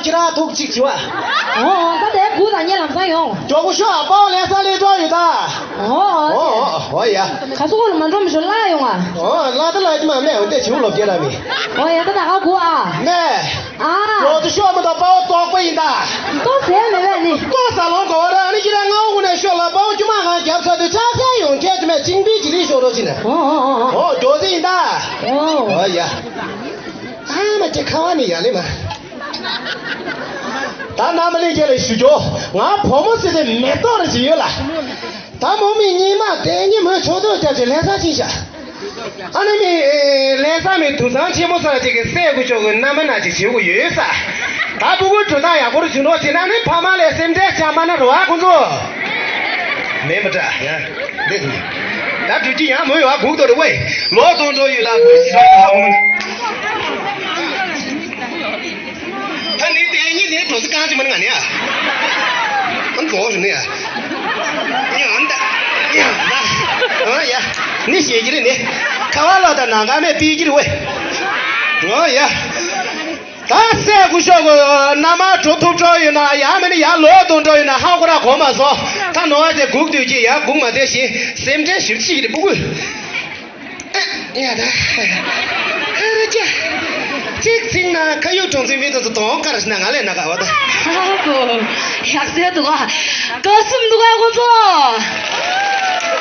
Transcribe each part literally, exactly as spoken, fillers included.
ཁྱེད་རང་ཐུག་ཅིག་བྱི་བ། ཨོ་ཨོ། ད་དེ་གུ་དང་ངས་ལམ་སང་ཡོང་། མགྱོགས་པོ་ཤོག་ཨ། དཔའ་བོ་ལྷ་ས་སླེབས་འགྲོ་ཡོད་ད། ཨོ་ཨོ། ཨོ་ཨོ་ཨོ་ཡ། ག་ཚོད་ལ་མ་འགྲོ་མི་ཤོག་ལ་ཡོང་ཨ། ཨོ་ལ་ད་ལ་ཅི་མ་མེད་འོ་དེ་བྱིའུ་ལོ་བརྒྱད་ར་མི། ཨོ་ཡ། ད་ད་ག་གུ་ཨ། ནས། ཨ། མགྱོགས་ཚོ་ཤོག་མི་ད་དཔའ་བོ་བཙོག་པ་ཡིན་ད། ལྟོ་ཟས་མེད་པས་ནི། ལྟོ་ཟ་ལོང་གོ་ར་ཨ་ནི་ཁྱེད་རང་ང་འོ་ནས་ཤོག་ལ་དཔའ་བོ་ཅུ་མ་གང་རྒྱབ་ཚ་དུས་ཆགས་སེ་ཡོང་ཁྱེད་ཅི་མེད་ཅིང་པི་ཅི་རི་ཤོག་རོ་ཅི་ནས། ཨོ་ཨོ་ཨོ་ཨོ། ཨོ་མགྱོགས་ཚོ་ཡིན་ད། ཨོ། ཨོ་ཡ། ཨ་མ་ཁྱེད་ཁ་བ་ནི་ཡ་ལེ་མ། ད་རྣམ་པ་ལྷན་རྒྱས་ལ་ཞུ་རྒྱུ། ང་བུ་མོ་ཟེར་དེ་མེ་ཏོག་རེ་ཅིག་ཡོད་ལ། ད་མོ་མི་གཉིས་མ་དེ་གཉིས་མོས་ཆོག་ཐོག་རྒྱབ་ཅིག་ལྷ་ས་ཕྱིན་ཤག་ཨ་ནི་མི་ལྷ་ས་མི་དུང་སང་ཆེན་མོ་ས་ཅིག་གི་སྲས་སྐུ་ཞབས་ཀྱི་མནའ་མ་ན་ཅིག་བྱེད་དགོས་ཡོད་ས། ད་ཕྲུ་གུ་གྲོན་ཐང་ཡག་པོ་རུ་བྱུང་རོགས་བྱེད་ན་ནི་ཕ་མ་ལས་སེམས་ཁྲལ་བྱ་མ་ན་རོ་ཨ་ཁོང་ཚོ། མེད་མི་འདྲ་ཡ། འདི་ད་དུས་ཀྱི་ཡང་མོ་ཡོད་ཨ་སྒུག་དོ་རུ་ཝེ། ལོ་གཏོང་འགྲོ་ཡོད་ལ་བུ་ཞིག་ཧ་མོ། ད་ནི་དེ་གཉིས་ནི་གྲོ་སི་གང་ཅི་མ་ནི་ང་ནི་ཨ། ཨ་ནི་གོ་ཞུ་ནི་ཨ། ཉ་ཨ་ནི་ད། ཉ་ཨ་ནི་ད། ཨ་ཡ། ནི་ཞེ་གི་རེད་ནི། ཁ་བ་ལོ་ད་ནང་ག་མེད་པི་གི་རེད་ཝེ། ཨ་ཡ། ད་སྲས་སྐུ་ཞབས་ཀྱི་མནའ་མ་འགྲོ་ཐུབ་འགྲོ་ཡོད་ན་ཡང་མིན་ན་ཡང་ལོག་འགྲོ་འགྲོ་ཡོད་ན་ཧ་གོ་ར་གོ་མ་སོང་། ད་ནོར་བ་དེ་སྒུག་དུས་ཀྱི་ཡང་སྒུག་མ་བསྡད་ཤིང་སེམས་ཁྲལ་ཞིབ་ཅིག་རེད་སྤུ་གུ། ཡ་ད། ཧ་ར་ཅ། གཅིག་ཚིག་ན་ཁ་ཡུག་གྲོང་ཚོའི་མི་དང་དུ་དོང་དཀར་ཞིག་ན་ང་ལས་ན་ག་བ་ད། ཧ་གོ། ཡག་སེ་འདུག་ག་ག་སུམ་འདུག་ག་ཁོ་ཚོ།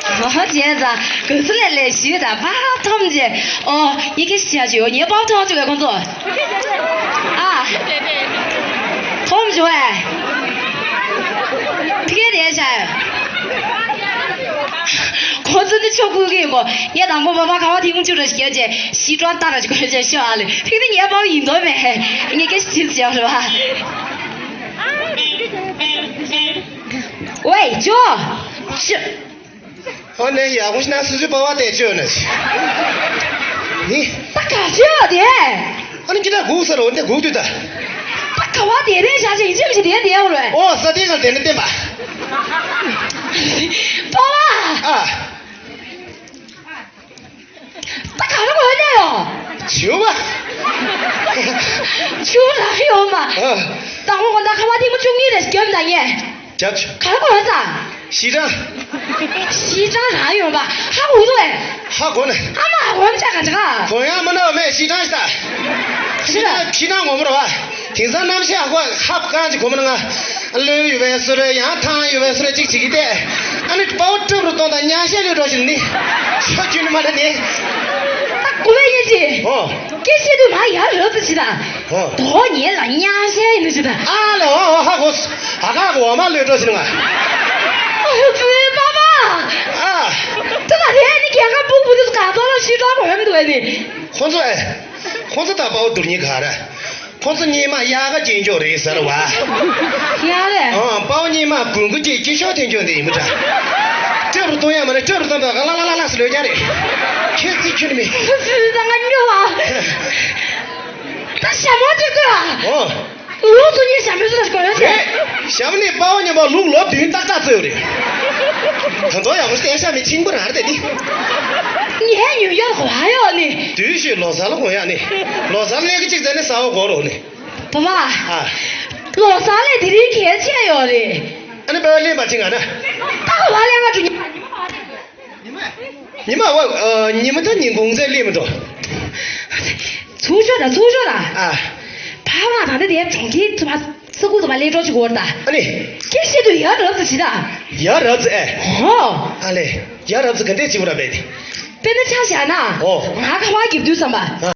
ཨོ་བྱས་ཙང་ག་ཚོད་ལས་ལས་ཞུས་ད་བ་ཐོམ་ཅེ། ཨོ་ཡི་གེ་ཤ་ཅིག་ཡོད་ཉེ་པང་ཐོག་ཅིག་ག་ཁོ་ཚོ། ཨ། ཐོམ་ཅུ་ཨེ། ཕི་གེ་རེ་ཤ་ཡོད། ཁོ་ཚོ་འདི་ཆོ་ཁུ་གི་ཡིན་པོ། ངས་དང་པོ་བ་བ་ཁ་བ་ཐིག་མུ་ཅུ་ར་ཞིག་རྒྱབ་རྗེས་ཤི་ཀྲོན་ཏ་ར་ཅིག་གོན་རྗེས་ཤོ་ཨ་ལེ་ཕིག་ཏི་ངས་པའོ་ཡིན་དོ་མེད། ངས་ཀེ་ཤི་ཅིག་བྱས་རེད་བ། ཝེ་ཅོ། ཅོ། ཨ་ནེ་ཡག་པོ་ཞིག་ན་སུ་སུ་པ་བ་དེ་ཅོ་ནི། ནི། ད་ག་ཅོ་དེ། ཨ་ནི་ཁྱེད་ད་སྒུག་ས་རོ་འདི་སྒུག་དུས་ད། ད་ག་བ་དེ་རེད་བཞག་ཅིག་ཅིག་ཅིག་དེ་དེ་འོ་རེད། ཨོ་ས་དེ་ག་དེ་ནི་བསྟན་པ། པ་བ། ཨ། ད་ག་རེ་གོ་ནས་ཡོ། ཆུ་བ། ཆུ་ར་ཡོ་མ། ཨ། ད་ངོ་གོ་ད་ཁ་བ་དེ་མོ་བཅུ་གཉིས་རེ་སྐྱོབ་ད་ངས། རྒྱབ་ཆུ། ག་རེ་གོ་ཡོད་ཙང་། ཤི་ཀྲང་། ཤི་ཀྲང་རང་ཡོང་པ་ཧ་གོ་འདུག་ཨེ། ཧ་གོ་ནས། ཨ་མ་ཧ་གོ་མ་ཆ་ག་ཆ་ག་གོ་ཡང་མ་ན་མེད་ཤི་ཀྲང་ཤི་ད། ཤི་ཀྲང་ཤི་ཀྲང་ངོ་མ་ར་བ། དེང་སང་གནམ་གཤིས་ཧ་གོ་ཧ་གོ་གང་ཅིག་གོ་མ་ན་ང་། ལོས་ཡོད་པའི་སོ་རེ་ཡང་ཐང་ཡོད་པའི་སོ་རེ་ཅིག་ཅིག་གི་ཏེ། ཨ་ནི་དཔའ་བོ་ཀྲུབ་རུ་གཏོང་དང་ཉ་ཤས་ལོས་འགྲོ་བཞིན་ནི། ཤ་རྒྱུ་ནི་མ་ལ་ནི། ད་གོ་བའི་ཡིན་ཅི། ཨོ། སྐད་ཆ་དུ་མ་ཡར་རབ་ཏུ་ཕྱི་དང་། ཨོ། དོ་ཉེ་ལ་ཉ་ཤས་ཡིན་ནི་ཅི་དང་། ཨ་ལ་ཨོ་ཨོ་ཧ་གོ། ཧ་ག་གོ་བ་མ་ལོས་འགྲོ་ཞིག་ང་། ཨོ་བུའི་པ་པ། ཨ། ད་ད་དེ་ནི་རྒྱལ་ཁབ་སྤུག་སྤུག་དུ་ག་ཚོད་ལ་ཤི་གྲོགས་འོན་འདུག་ནི། ཁོང་ཚོ་ཨེ། ཁོང་ཚོ་ད་དཔའ་བོ་དུར་ཉིན་ག་ར། ཁོང་ཚོ་གཉིས་མ་དབྱར་ཁ་སྐྱེས་མཆོག་རེད་ཟེར་བ། ཡ་རེད། ཨང་དཔའ་བོ་གཉིས་མ་དགུན་ཁ་སྐྱེས་སྐྱེས་ཤོག་ཐེན་ཆོག་འདི་ཡིན་པ་འདྲ། སྐྱབས་རུ་གཏོང་ཡ་མ་རེད་སྐྱབས་རུ་གཏོང་པ་ག་ལ་ལ་ལ་ལ་སི་ལོས་ཀྱང་རེད། ཁྱེད་ཚིག་ཁྱོད་མི། ད་ང་སྨྱོ་བ། ད་ཞྭ་མོ་ཅིག་དགོས་ཨ། ཨོ། ལུག་ཚོ་གཉིས་ཞྭ་མོ་ཚོ་ལ་དགོས་ཡོད་རེད། ཞྭ་མོ་ནི་དཔའ་བོ་ཉམས་པ་ལུག་ལོ་བདུན་ཏག་ཏག་ཚོད་ཡོད་རེད། ད་ཚོ་ཡག་པོ་བསྟན་ཤ་མི་ཆིང་པོ་རང་རེད་དེ། ངས་ཉུང་ཡོད་གོ་ཧ་ཡོད་ནི། དུས་ཤོད་ལོ་གསར་ལ་གོ་ཡག་ནི། ལོ་གསར་ལས་ཀ་གཅིག་བཙལ་ནི་ས་འོག་གོ་རོགས་ནི། བུ་མ། ཨ། ལོ་གསར་ལས་དེ་རིང་གལ་ཆེ་ཡོད་རེད། ཨ་ནི་པའི་ལེན་པ་ཅི་ང་ན། ད་ག་བ་ལེན་ག་འགྲོ་ཉི་མ། ཉི་མ་བ་ཨ། ཉི་མ་ད་ཉིན་གུང་ཚེ་ལེན་མི་འགྲོ། ཚུགས་ཤོག་དང་ཚུགས་ཤོག་དང་། ཨ། ཕ་མ་ད་ལྟ་དེ་གྲོང་ཁྱེར་དུ་མ་ས་ཁུག་དུ་མ་ལེན་འགྲོ་ཅིག་གོ་ར་ད། ཨ་ནི། སྐད་བཤད་དུས་ཡ་རབས་ཚོ་ཅི་ད། ཡ་རབས་ཚོ་ཨེ། ཧོ། ཨ་ལེ། ཡ་རབས་ཚོ་ག་འདྲས་ཅིག་བུ་ར་བས་དེ། དཔེར་ན་ཆ་བཞག་ན། ཨོ། ང་ཁ་བ་རྒྱབ་དུས་བསམ་པ། ཨ།